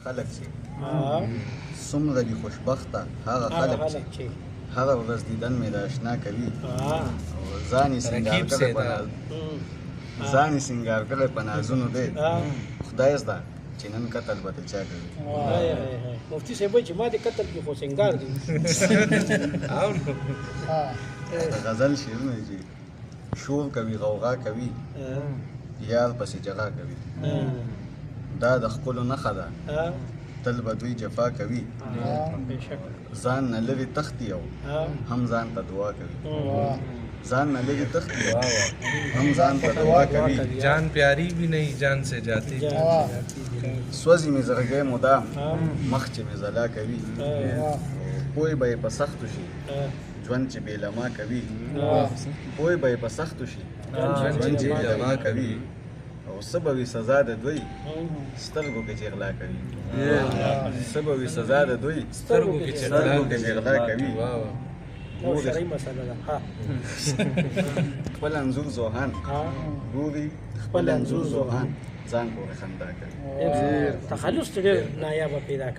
خلک چې څومره دي خوشبخته هغه خلک چې هره ورځ دیدن مې د اشنا کوي، او ځان یې سینګار کړی په ځان یې سینګار کړی په نازونو دی، خدای زده چې نن قتل به د چا کوي. مفتي صاحب چې ما دې قتل کې خو سینګار دی. د غزل شعرونه چې شور کوي، غوغا کوي، یار پسې جغا کوي، دا د ښکلو نښه ده، تل به دوی جفا کوي، ځان نه لرې تښتي او هم ځان ته دعا کوي، ځان نه لرې تښتي او هم ځان ته دعا کوي. جان پیاری بھی نہیں جان سے جاتی، سوځي مې زړګی مدام مخ چې مې ځلا کوي، پوی به یې په سختو شي ژوند چې بې له ما کوي، پوی به یې په سختو شي ژوند چې بې له ما کوي، او څه به وي سزا د دوی سترګو کې چې غلا کوي، څه به وي سزا د دوی سترګو کې چې غلا کوي. خپل انځور زوهان ګوري، خپل انځور زوهان ځان پورې خندا کوي. تخلص ډېر نایابه پیدا.